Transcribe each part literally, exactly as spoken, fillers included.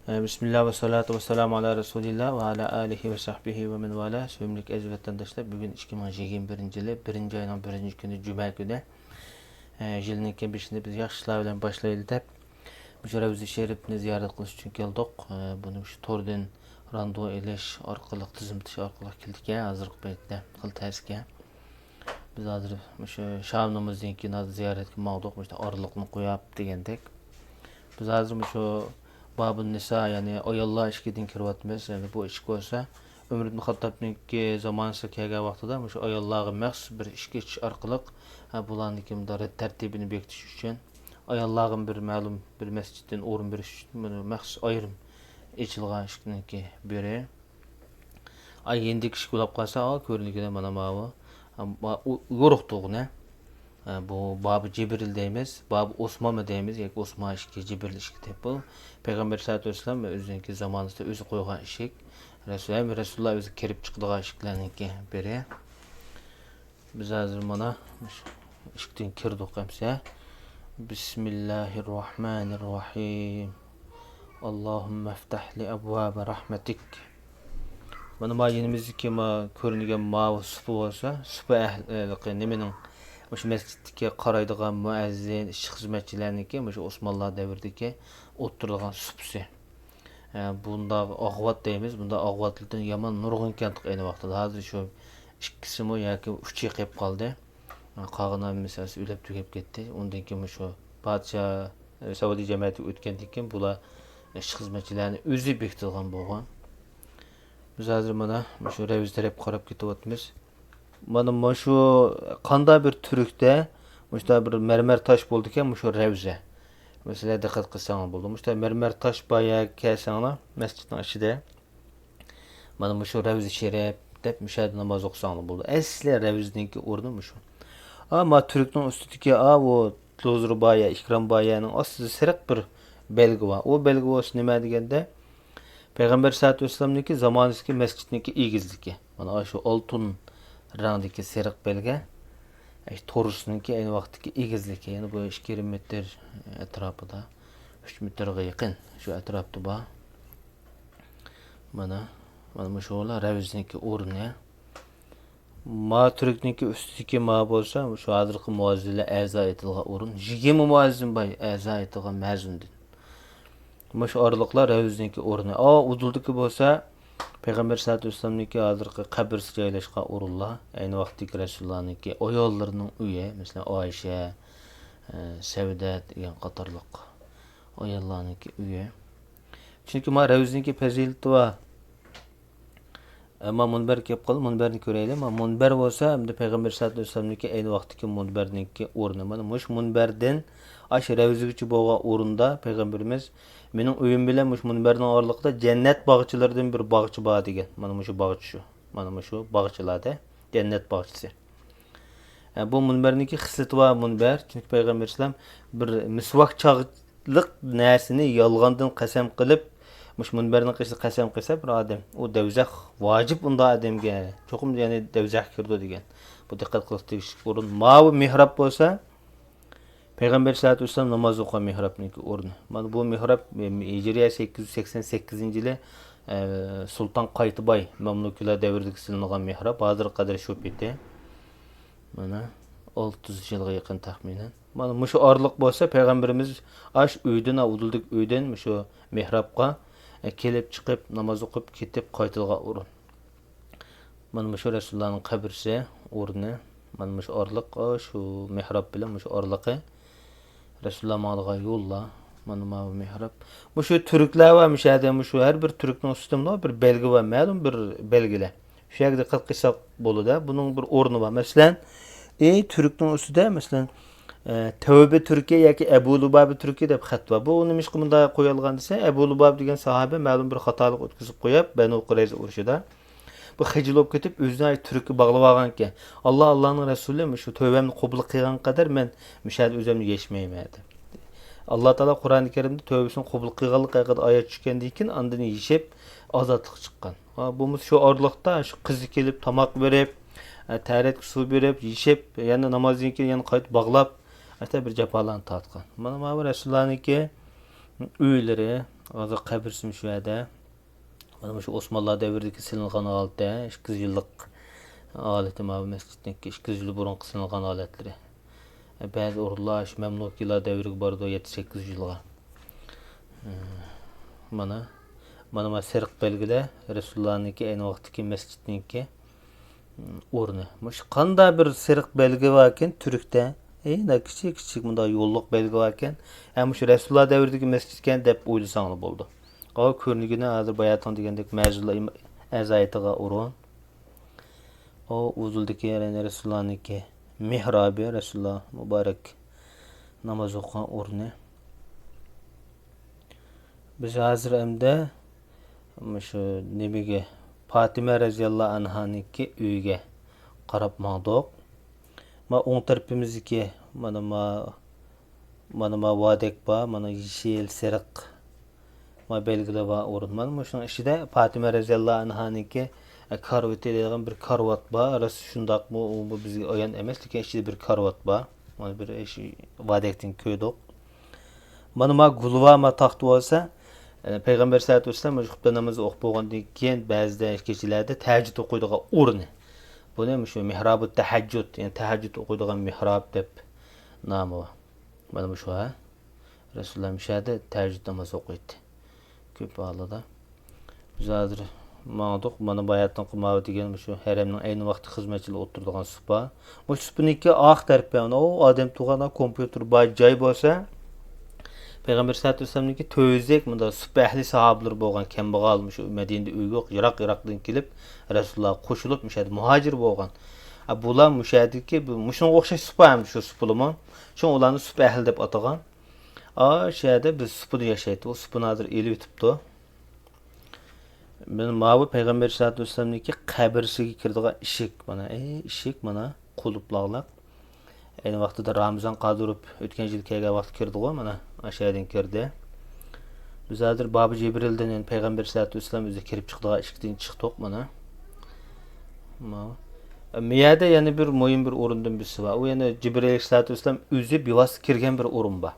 بىسمىللا ۋە سالاتۇ ۋە سالامۇ ئالا رەسۇلىللا ۋە ئالا ئالىھى ۋە سەھبىھى ۋە مەن ۋالا. سۆيۈملۈك ئەزىز ۋەتەنداشلار، بۈگۈن ئىككى مىڭ يىگىرمە بىرىنچى يىلى بىرىنچى ئاينىڭ بىرىنچى كۈنى، جۈمە كۈنى. ئە، يىلنىڭكى بېشىنى بىز ياخشى ئىشلار بىلەن باشلايلى دەپ، مۇشۇ رەۋزە شېرىپنى زىيارەت قىلىش ئۈچۈن كەلدۇق. ئە، بۇنى مۇشۇ توردىن راندېۋۇ ئېلىش ئارقىلىق، تىزىملىتىش ئارقىلىق كەلدىكەن ھازىرقى پەيتتە. خېلى تەسكەن. بىز ھازىر مۇشۇ شام نامىزىدىن كېيىن ھازىر زىيارەتكە ماڭدۇق. مۇشۇ ئارىلىقنى قويۇپ دېگەندەك. بىز ھازىر مۇشۇ بابۇن نىسا، يەنى ئاياللار ئىشىكىدىن كىرىۋاتىمىز. يەنى بۇ ئىشىك بولسا ئۆمەر ئىبن خاتتابنىڭكى زامانىسىغا كەلگەن ۋاقتىدا مۇشۇ ئاياللارغا مەخسۇس بىر ئىشىك ئېچىش ئارقىلىق، ھە، بۇلارنىڭكى مۇنداق رەت تەرتىپىنى بېكىتىش ئۈچۈن، ئاياللارغا بىر مەلۇم بىر مەسچىتتىن ئورۇن بېرىش ئۈچۈن بۇنى مەخسۇس ئايرىم ئېچىلغان ئىشىكنىڭكى بىرى. ئاي، يېنىدىكى ئىشىك بولاپ قالسا، ئا، كۆرۈنگىنى مانا ماۋۇ. ئا، ما-، ئۇ، يورۇق تۇغنى. ئا، بۇ بابى جىبرىل دەيمىز، بابى ئوسمانمۇ دەيمىز، ياكى ئوسمان ئىشىكى، جىبرىل ئىشىكى دەپ بۇ. پەيغەمبەر سەللەللاھۇ ئەلەيھى ۋەسەللەم ئۆزىنىڭكى زامانىسىدا ئۆزى قويغان ئىشىك. رەسۇل، ھەم رەسۇلۇللا ئۆزى كىرىپ چىقىدىغان ئىشىكلەرنىڭكى بىرى. بىز ھازىر مانا مۇشۇ ئىشىكتىن كىردۇق ئەمسە. بىسمىللاھىررەھمانىررەھىم. ئاللاھۇممەفتەھلى ئەبۋابە رەھمەتىك. مانا ما يېنىمىزدىكى ما كۆرۈنگەن ماۋۇ سۇپا بولسا، سۇپا ئەھلى، نېمىنىڭ، مۇشۇ مەسچىتتىكى قارايدىغان مۇئەززىن، ئىشچى خىزمەتچىلەرنىڭكى مۇشۇ ئوسمانلار دەۋرىدىكى ئولتۇرىدىغان سۇپىسى. ئە، بۇنداق ئاغۋات دەيمىز، بۇنداق ئاغۋاتلىرىدىن يامان نۇرغۇن كەلدۇق ئەينى ۋاقتىدا. ھازىر شۇ ئىككىسىمۇ ياكى ئۈچى قېلىپ قالدى. قالغان ھەممىسى ئۆلۈپ تۈگەپ كەتتى. ئۇندىن كېيىن مۇشۇ پادىشاھ، ئە، سەئۇدى جەمەتى ئۆتكەندىن كېيىن بۇلار ئىشچى خىزمەتچىلەرنى ئۆزى بېكىتىدىغان بولغان. بىز ھازىر مانا مۇشۇ رەۋزە تەرەپ قاراپ كېتىۋاتىمىز. مانا مۇشۇ قانداق بىر تۈركتە مۇشۇنداق بىر مەرمەر تاش بولىدىكەن، مۇشۇ رەۋزە. مەسىلەن، دىققەت قىلساڭلار بولىدۇ. مۇشۇنداق مەرمەر تاش بار يەرگە كەلسەڭلار، مەسچىتنىڭ ئىچىدە، مانا مۇشۇ رەۋزە شېرىپ دەپ مۇشۇ يەردە ناماز ئوقۇساڭلار بولىدۇ. ئەسلى رەۋزىنىڭكى ئورنى مۇشۇ. ئا، ما تۈركنىڭ ئۈستىدىكى، ئا، ئۇ لوزۇر بايە، ئىكرام بايەنىڭ ئاستىدا سېرىق بىر بەلگە بار. ئۇ بەلگە بولسا نېمە دېگەندە، پەيغەمبەر سەللەللاھۇ ئەلەيھى ۋەسەللەمنىڭكى زامانىسىدىكى مەسچىتنىڭكى ئېگىزلىكى. مانا شۇ ئالتۇن رەڭدىكى سېرىق بەلگە، ئەي، تورۇسنىڭكى ئەينى ۋاقىتتىكى ئېگىزلىكى، يەنى بۇ ئىككى يېرىم مېتىر ئەتراپىدا، ئۈچ مېتىرغا يېقىن شۇ ئەتراپتا بار. مانا، مانا مۇشۇلار رەۋزىنىڭكى ئورنى. ما تۈركنىڭكى ئۈستىدىكى ما بولسا، شۇ ھازىرقى مۇئەززىنلەر ئەزا ئېيتىدىغان ئورۇن. يىگىرمە مۇئەززىن بار ئەزا ئېيتىدىغان مەزۇندىن. مۇشۇ ئارىلىقلار رەۋزىنىڭكى ئورنى. ئا، ئۇدۇلدىكى بولسا پەيغەمبەر سەللەللاھۇ ئەلەيھى ۋەسەللەمنىڭكى ھازىرقى قەبرىسى جايلاشقان ئورۇنلار. ئەينى ۋاقىتتىكى رەسۇلۇللانىڭكى ئاياللىرىنىڭ ئۆيى، مەسىلەن، ئائىشە، ئە، سەۋدە دېگەن قاتارلىق ئاياللارنىڭكى ئۆيى. چۈنكى ما رەۋزىنىڭكى پەزىلىتى بار. ئەمما مۇنبەر كېلىپ قالدى، مۇنبەرنى كۆرەيلى. ما مۇنبەر بولسا، ئەمدى پەيغەمبەر سەللەللاھۇ ئەلەيھى ۋەسەللەمنىڭكى ئەينى ۋاقىتتىكى مۇنبەرنىڭكى ئورنى. مانا مۇشۇ مۇنبەردىن ئاشۇ رەۋزىگىچە بولغان ئورۇندا پەيغەمبىرىمىز، «مېنىڭ ئۆيۈم بىلەن مۇشۇ مۇنبەرنىڭ ئارىلىقىدا جەننەت باغچىلىرىدىن بىر باغچە بار» دېگەن. مانا مۇشۇ باغچە شۇ. مانا مۇشۇ باغچىلاردا جەننەت باغچىسى. ھە، بۇ مۇنبەرنىڭكى خىسلىتى بار مۇنبەر. چۈنكى پەيغەمبەر ئەلەيھىسسالام بىر مىسۋاك چاغلىق نەرسىنى يالغاندىن قەسەم قىلىپ، مۇشۇ مۇنبەرنىڭ قېشىدا قەسەم قىلسا بىر ئادەم، ئۇ دەۋزەخ ۋاجىپ ئۇنداق ئادەمگە، چوقۇم يەنى دەۋزەخكە كىرىدۇ دېگەن. بۇ دىققەت قىلىش تېگىشلىك ئورۇن. ماۋۇ مېھراب بولسا، پەيغەمبەر سەللەللاھۇ ئەلەيھى ۋەسەللەم ناماز ئوقۇغان مېھرابنىڭكى ئورنى. مانا بۇ مېھراب، ئە، ھىجرىيە سەككىز يۈز سەكسەن سەككىزىنچى يىلى، ئە، سۇلتان قايتىباي مەملۇكىلار دەۋرىدىكى سېلىنغان مېھراب. ھازىرغا قەدەر شۇ پېتى. مانا، ئالتە يۈز يىلغا يېقىن تەخمىنەن. مانا مۇشۇ ئارىلىق بولسا، پەيغەمبىرىمىز ئاش ئۆيدىن، ئۇدۇلدىكى ئۆيدىن مۇشۇ مېھرابقا، ئە، كېلىپ چىقىپ، ناماز ئوقۇپ، كېتىپ قايتىدىغان ئورۇن. مانا مۇشۇ رەسۇلۇللانىڭ قەبرىسى ئورنى. مانا مۇشۇ ئارىلىق، ئا، شۇ مېھراب بىلەن مۇشۇ ئارىلىقى رەسۇلۇللا ماڭىدىغان يوللار. مانا ماۋۇ مېھراب. مۇشۇ تۈركلەر ۋە مۇشۇ يەردە مۇشۇ ھەر بىر تۈركنىڭ ئۈستىدە بىر بەلگە بار، مەلۇم بىر بەلگىلەر. شۇ يەرگە دىققەت قىلساق بولىدۇ. بۇنىڭ بىر ئورنى بار. مەسىلەن، ئى تۈركنىڭ ئۈستىدە، مەسىلەن، ئە، تەۋبە تۈركى ياكى ئەبۇ لۇبابە تۈركى دەپ خەت بار. بۇ نېمىشقا بۇنداق قويۇلغان دېسە، ئەبۇ لۇبابە دېگەن ساھابە مەلۇم بىر خاتالىق ئۆتكۈزۈپ قويۇپ، بەنۇ قۇرەيزە ئۇرۇشىدا بۇ خىجىل بولۇپ كېتىپ، ئۆزىنى ئاي تۈرككە باغلىۋالغانكەن. «ئاللا، ئاللانىڭ رەسۇلى، مۇشۇ تۆۋەمنى قوبۇل قىلغان قەدەر مەن مۇشۇ يەردە ئۆزۈمنى يەشمەيمەن» دەپ. ئاللا تائالا قۇرئانى كەرىمدە تۆۋىسىنى قوبۇل قىلغانلىقى ھەققىدە ئايەت چۈشكەندىن كېيىن، ئاندىن يېشىپ ئازادلىققا چىققان. ھا، بولمىسا شۇ ئارىلىقتا شۇ قىزى كېلىپ تاماق بېرىپ، ئە، تەرەتكە سۇ بېرىپ، يېشىپ، يەنە نامازدىن كېيىن يەنە قايتىپ باغلاپ، ئەتە بىر جاپالارنى تارتقان. مانا، مانا بۇ رەسۇلۇللانىڭكى ئۆيلىرى، ھازىر قەبرىسىمۇ شۇ يەردە. مانا مۇشۇ ئوسمانلار دەۋرىدىكى سېلىنغان ھالىتى، ئىككى يۈز يىللىق ھالىتى، ماۋۇ مەسچىتنىڭكى ئىككى يۈز يىل بۇرۇنقى سېلىنغان ھالەتلىرى. بەزى ئورۇنلار شۇ مەملۇكىيلار دەۋرىگە بارىدۇ، يەتتە سەككىز يۈز يىلغا. مانا، مانا، مانا سېرىق بەلگىلەر رەسۇلۇللانىڭكى ئەينى ۋاقىتتىكى مەسچىتنىڭكى ئورنى. مۇشۇ قانداق بىر سېرىق بەلگە باركەن تۈركتە؟ ئەينە كىچىك كىچىك مۇنداق يوللۇق بەلگە باركەن. ھە، مۇشۇ رەسۇلۇللا دەۋرىدىكى مەسچىتكەن دەپ ئويلىساڭلا بولىدۇ. ئاۋۇ كۆرۈنگىنى ھازىر باياتىن دېگەندەك مەزۇللا ئەزا ئېيتىدىغان ئورۇن. ئۇ ئۇزۇلدىكى، يەنى رەسۇلۇللانىڭكى مېھرابى، رەسۇلۇللا مۇبارەك ناماز ئوقۇغان ئورنى. بىز ھازىر ئەمدى مۇشۇ نېمىگە، پاتىمە رەزىياللا ئەنھانىڭكى ئۆيىگە قاراپ ماڭدۇق. ما ئوڭ تەرىپىمىزدىكى، مانا ما، مانا ما ۋادەك بار، مانا يېشىل، سېرىق، ما بەلگىلەر بار ئورۇن. مانا مۇشۇنىڭ ئىچىدە پاتىمە رەزىياللا ئەنھانىڭكى، ئە، كارىۋىتى دەيدىغان بىر كارىۋات بار. راست شۇنداقمۇ، ئۇ بىزگە ئايان ئەمەس، لېكىن ئىچىدە بىر كارىۋات بار. مانا بىر ئىش، ۋادەكتىن كۆردۇق. مانا ما گۇلۋا ما تاختا بولسا، ئە، پەيغەمبەر سەللەللاھۇ ئەلەيھى ۋەسەللەم مۇشۇ خۇتبە نامىزى ئوقۇپ بولغاندىن كېيىن بەزىدە كېچىلەردە تەھەججۇد ئوقۇيدىغان ئورنى. بۇنى مۇشۇ مېھرابۇت تەھەججۇد، يەنى تەھەججۇد ئوقۇيدىغان مېھراب دەپ نامى بار. مانا مۇشۇ، ھە. رەسۇلۇللا مۇشۇ يەردە تەھەججۇد نامازى ئوقۇيتتى. كۆپ ھالدا. بىز ھازىر ماڭدۇق. مانا باياتىنقى ماۋۇ دېگەن مۇشۇ ھەرەمنىڭ ئەينى ۋاقىتتا خىزمەتچىلىرى ئولتۇرىدىغان سۇپا. مۇشۇ سۇپىنىڭكى ئارقا تەرىپى، ئاناۋۇ ئادەم تۇرغان كومپيۇتېر بار جاي بولسا، پەيغەمبەر سەللەللاھۇ ئەلەيھى ۋەسەللەمنىڭكى تۆت يۈزدەك مۇنداق سۇپا ئەھلى ساھابىلىرى بولغان، كەمبەغەل، مۇشۇ مەدىنىدە ئۆيى يوق، يىراق-يىراقتىن كېلىپ رەسۇلۇللاغا قوشۇلۇپ، مۇشۇ يەردە مۇھاجىر بولغان. ئا، بۇلار مۇشۇ يەردىكى، بۇ، مۇشۇنىڭغا ئوخشاش سۇپا ھەم شۇ سۇپىلىمۇ. شۇڭا ئۇلارنى سۇپا ئەھلى دەپ ئاتىغان. ئا، شۇ يەردە بىز سۇپىدا ياشايتتۇق. ئۇ سۇپىنى ھازىر ئېلىۋېتىپتۇ. مانا ماۋۇ پەيغەمبەر سەللەللاھۇ ئەلەيھى ۋەسەللەمنىڭكى قەبرىسىگە كىرىدىغان ئىشىك. مانا، ئەي، ئىشىك، مانا، قۇلۇپلاغلىق. ئەينى ۋاقتىدا رامىزان قادىروف ئۆتكەن يىل كەلگەن ۋاقىت كىردىغۇ، مانا، ئاشۇ يەردىن كىردى. بىز ھازىر بابى جىبرىلدىن، يەنى پەيغەمبەر سەللەللاھۇ ئەلەيھى ۋەسەللەم ئۆزى كىرىپ چىقىدىغان ئىشىكتىن چىقتۇق، مانا. ماۋۇ. ئە، مۇ يەردە يەنە بىر مۇھىم بىر ئورۇندىن بىرسى بار. ئۇ يەنە جىبرىل ئەلەيھىسسالاتۇ ۋەسسالام ئۆزى بىۋاسىتە كىرگەن بىر ئورۇن بار.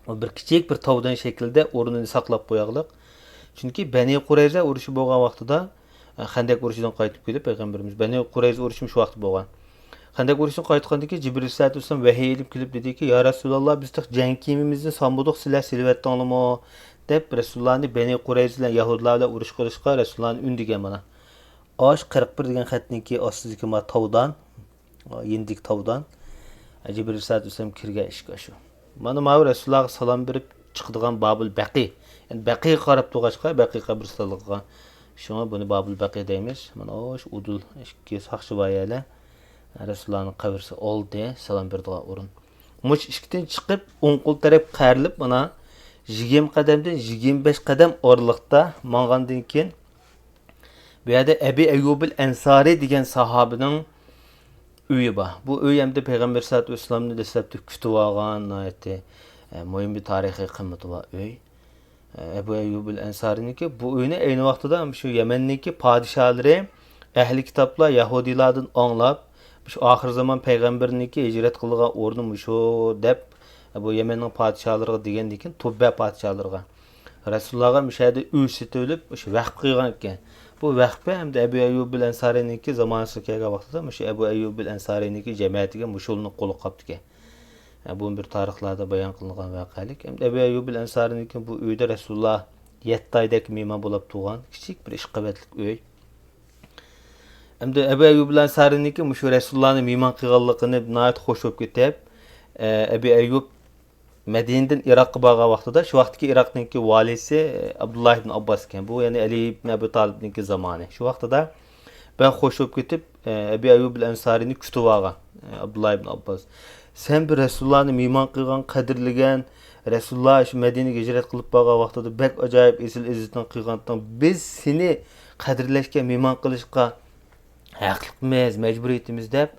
ئۇ بىر كىچىك بىر تاۋدان شەكلىدە ئورنىنى ساقلاپ قويغلىق. چۈنكى بەنى قۇرەيزە ئۇرۇشى بولغان ۋاقتىدا، ئە، خەندەق ئۇرۇشىدىن قايتىپ كېلىپ، پەيغەمبىرىمىز بەنى قۇرەيزە ئۇرۇشى مۇشۇ ۋاقىتتا بولغان. خەندەق ئۇرۇشىدىن قايتقاندىن كېيىن جىبرىل ئەلەيھىسسالاتۇ ۋەسسالام ۋەھىي ئېلىپ كېلىپ دېدىكى، يا رەسۇلاللا، بىز تېخى جەڭ كىيىمىمىزنى سالمىدۇق، سىلەر سېلىۋەتتىڭلىمۇ؟ دەپ رەسۇلۇللانى بەنى قۇرەيزە بىلەن يەھۇدىيلار بىلەن ئۇرۇش قىلىشقا رەسۇلۇللانى ئۈندىگەن مانا. ئاشۇ قىرىق بىر دېگەن خەتنىڭكى ئاستىدىكى ما تاۋدان، يېنىدىكى تاۋدان، جىبرىل ئەلەيھىسسالاتۇ ۋەسسالام كىرگەن ئىشىك ئاشۇ. مانا ماۋۇ رەسۇلۇللاغا سالام بېرىپ چىقىدىغان بابۇل بەقى. يەنى بەقىگە قاراپ تۇرغاچقا، بەقى قەبرىستانلىقىغا. شۇڭا بۇنى بابۇل بەقى دەيمىز. مانا ئاشۇ ئۇدۇل ئىككى ساقچى بار يەرلەر. رەسۇلۇللانىڭ قەبرىسى ئالدى، سالام بېرىدىغان ئورۇن. مۇشۇ ئىشىكتىن چىقىپ، ئوڭ قول تەرەپ قەرىلىپ، مانا يىگىرمە قەدەمدىن يىگىرمە بەش قەدەم ئارىلىقتا ماڭغاندىن كېيىن، بۇ يەردە ئەبى ئەييۇبىل ئەنسارى دېگەن ساھابىنىڭ ئۆيى بار. بۇ ئۆي ئەمدى پەيغەمبەر سەللەللاھۇ ئەلەيھى ۋەسەللەمنى دەسلەپتە كۈتۈۋالغان ناھايىتى، ئە، مۇھىم بىر تارىخىي قىممىتى بار ئۆي. ئە، ئەبۇ ئەييۇبىل ئەنسارىنىڭكى بۇ ئۆينى ئەينى ۋاقتىدا شۇ يەمەننىڭكى پادىشاھلىرى، ئەھلى كىتابلار يەھۇدىيلاردىن ئاڭلاپ، مۇشۇ ئاخىر زامان پەيغەمبىرىنىڭكى ھىجرەت قىلىدىغان ئورنى مۇشۇ دەپ، بۇ يەمەننىڭ پادىشاھلىرىغا دېگەندىن كېيىن، تۇببە پادىشاھلىرىغا، رەسۇلۇللاغا مۇشۇ يەردە ئۆي سېتىۋېلىپ، مۇشۇ ۋەقىپ قىلغان ئىكەن. بۇ ۋەقپى ئەمدى ئەبۇ ئەييۇبىل ئەنسارىنىڭكى زامانىسىغا كەلگەن ۋاقتىدا مۇشۇ ئەبۇ ئەييۇبىل ئەنسارىنىڭكى جەمەتىگە مۇشۇلىنىپ قولى قاپتىكەن. بۇ بىر تارىخلاردا بايان قىلىنغان ۋەقەلىك. ئەمدى ئەبۇ ئەييۇبىل ئەنسارىنىڭكى بۇ ئۆيىدە رەسۇلۇللا يەتتە ئايدەك مېھمان بولاپ تۇرغان كىچىك بىر ئىككى قەۋەتلىك ئۆي. ئەمدى ئەبۇ ئەييۇبىل ئەنسارىنىڭكى مۇشۇ رەسۇلۇللانى مېھمان قىلغانلىقىنى ناھايىتى خوش بولۇپ كېتىپ، ئەبۇ ئەييۇب مەدىنىدىن ئىراققا بارغان ۋاقتىدا، شۇ ۋاقىتتىكى ئىراقنىڭكى ۋالىسى ئابدۇللا ئىبن ئابباس ئىكەن. بۇ يەنى ئەلى ئىبن ئەبۇ تالىپنىڭكى زامانى. شۇ ۋاقتىدا بەك خوش بولۇپ كېتىپ، ئەبۇ ئەييۇبىل ئەنسارىنى كۈتۈۋالغان ئابدۇللا ئىبن ئابباس. سەن بىر رەسۇلۇللانى مېھمان قىلغان، قەدىرلىگەن، رەسۇلۇللا شۇ مەدىنىگە ھىجرەت قىلىپ بارغان ۋاقتىدا بەك ئاجايىپ ئېسىل ئىززىتىنى قىلغانتىڭ. بىز سېنى قەدىرلەشكە، مېھمان قىلىشقا ھەقلىقمىز، مەجبۇرىيىتىمىز دەپ،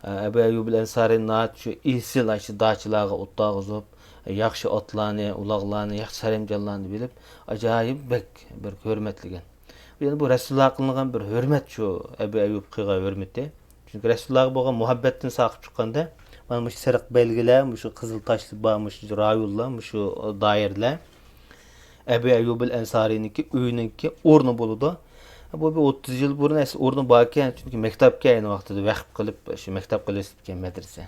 ئەبۇ ئەييۇبىل ئەنسارى ناھايىتى شۇ ئېسىل، ئاشۇ داچىلارغا ئولتۇرغۇزۇپ، ياخشى ئاتلارنى، ئۇلاغلارنى، ياخشى سەرەمجانلارنى بېرىپ، ئاجايىپ بەك بىر ھۆرمەتلىگەن. يەنى بۇ رەسۇلۇللاغا قىلىنغان بىر ھۆرمەت شۇ ئەبۇ ئەييۇب قىلغان ھۆرمىتى. چۈنكى رەسۇلۇللاغا بولغان مۇھەببەتتىن ساقىپ چىققاندا، مانا مۇشۇ سېرىق بەلگىلەر، مۇشۇ قىزىل تاشلار بار، مۇشۇ رايونلار، مۇشۇ دائىرىلەر. ئەبۇ ئەييۇبىل ئەنسارىينىڭكى ئۆيىنىڭكى ئورنى بولىدۇ. بۇ بىر ئوتتۇز يىل بۇرۇن ئەسلى ئورنى باركەن، چۈنكى مەكتەپكە ئەينى ۋاقتىدا ۋەقىپ قىلىپ، شۇ مەكتەپ قىلىۋېتىپتىكەن، مەدرىسە.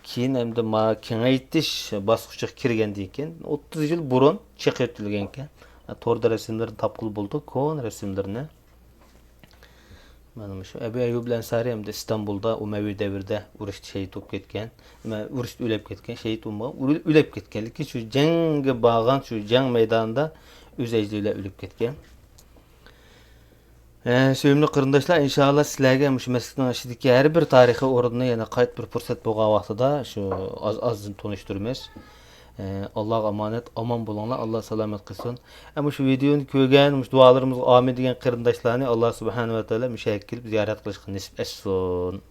كېيىن ئەمدى ما كېڭەيتىش باسقۇچىغا كىرگەندىن كېيىن، ئوتتۇز يىل بۇرۇن چېقىۋېتىلگەنكەن. توردا رەسىملىرىنى تاپقىلى بولىدۇ، كونا رەسىملىرىنى. مانا مۇشۇ ئەبۇ ئەييۇب ئەنسارى ئەمدى ئىستانبۇلدا ئۇمەۋى دەۋرىدە ئۇرۇشتا شېھىت بولۇپ كەتكەن. ئۇرۇشتا ئۆلۈپ كەتكەن، شېھىت بولمىغان، ئۆلۈپ كەتكەن. لېكىن شۇ جەڭگە بارغان، شۇ جەڭ مەيدانىدا ئۆز ئەجىلى بىلەن ئۆلۈپ كەتكەن. ئە، سۆيۈملۈك قېرىنداشلار، ئىنشائاللا سىلەرگە مۇشۇ مەسچىتنىڭ ئىچىدىكى ھەر بىر تارىخىي ئورۇننى يەنە قايتا بىر پۇرسەت بولغان ۋاقتىدا شۇ ئاز-ئازدىن تونۇشتۇرىمىز. ئە، ئاللاغا ئامانەت، ئامان بولۇڭلار، ئاللا سالامەت قىلسۇن. ئە، مۇشۇ ۋىدېونى كۆرگەن، مۇشۇ دۇئالىرىمىزغا ئامىن دېگەن قېرىنداشلارنى ئاللا سۇبھانەھۇ ۋە تائالا مۇشۇ يەرگە كېلىپ زىيارەت قىلىشقا نېسىپ ئەتسۇن.